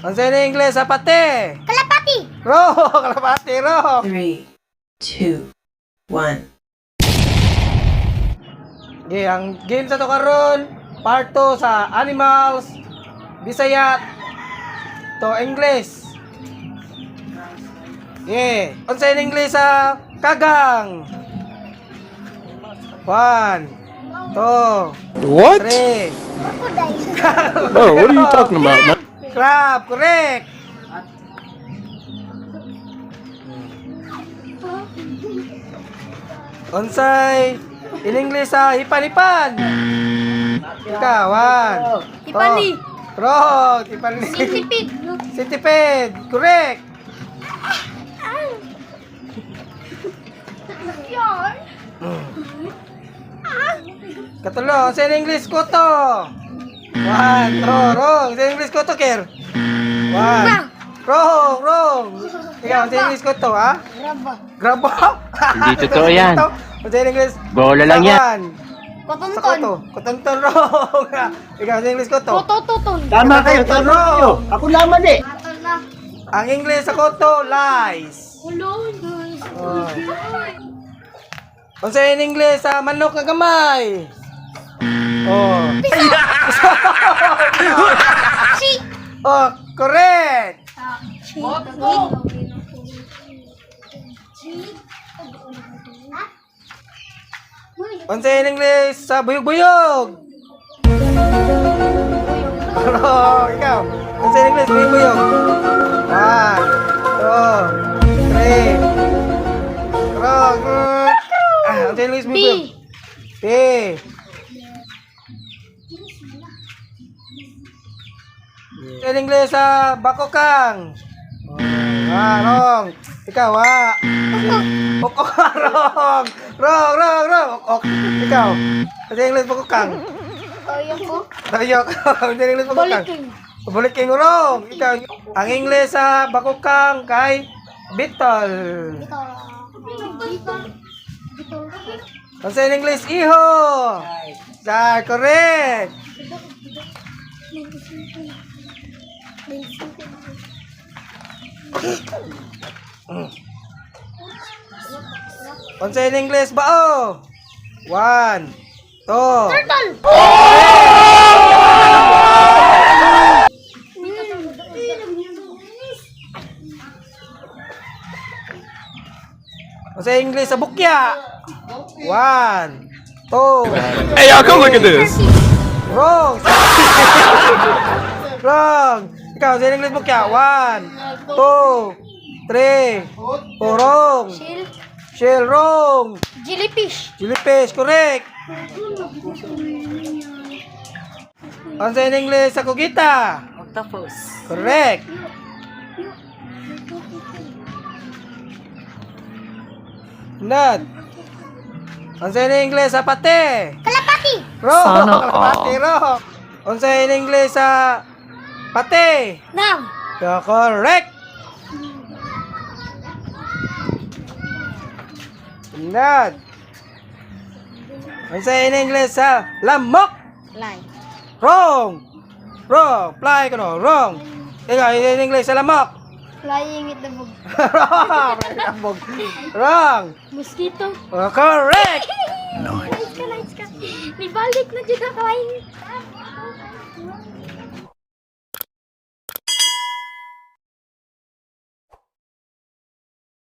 Unsa in English sa pate? Kalapati. Wrong! Kalapati, wrong! Three, two, one. Okay, ang game sa to karon, part 2 sa animals, Bisaya to English. Yeah. Unsa in English sa kagang? One, two, What? three. Crocodile. Bro, what are you talking about, man? Crab, correct. Unsay in English sa hipan-hipan? Ikaw, one, two. Hipani. Wrong, hipani. Centipede. Centipede, correct. Yarn. Katulo, sa in English koto. One, two, wrong. Sa English koto, Ker. One. Wrong, wrong. Ikaw, sa English koto, ha? Graba. Grabo. Hindi totoo yan. Sa English, Bola lang yan. Sawan. Sa Kotonton. koto. Kotonton, wrong. Ikaw, sa English koto. Kotototon. Tama kayo, tama kayo. Ako laman eh. Ato na. Ang English sa koto, lies. Ulon. Oh. Unsa in English sa manok nga gamay? Oh. Sheep. Oh, correct. Sheep. Sheep. Unsa in English sa buyog-buyog? Wrong, ikaw. Unsa in English buyog-buyog? One, two, three. Wrong. Ah, unsa in English buyog-buyog? B. B. Unsa in English sa bakokang? Ah, wrong. Ikaw, ah. Ok, ok, wrong. Wrong, wrong, wrong. Ok, ok. Ikaw. Unsa in English bakokang? Toyo ko. Tayok. Unsa in English bakokang? Baliking. Baliking, wrong. Ikaw. Ang English sa bakokang kay beetle. Ito. Dito. Dito. Unsa in English iho? Sa correct. Unsa in English bao? One, two. Turtle. Unsa in English sa bukya? One, two. Hey, y'all, come look at this. Wrong. Wrong. Ikaw, sa English bukya? One, two, three, four. Wrong. Shell. Shell, wrong. Jellyfish. Jellyfish, correct. Unsa in English sa kugita? Octopus. Correct. Nat. Unsa in English sa pate? Kalapati. Wrong. Sana Pate, wrong. Unsa in English sa pate? Nam. Yeah, correct. Nat. Unsa in English sa lamok? Fly. Wrong. Wrong. Fly ko no. Wrong. Ikaw, in English sa lamok. Flying with the bug. Wrong. Lamok. Wrong. Mosquito. Oh, correct. Nice ka, nice ka. Nibalik na dyan ako. Ay.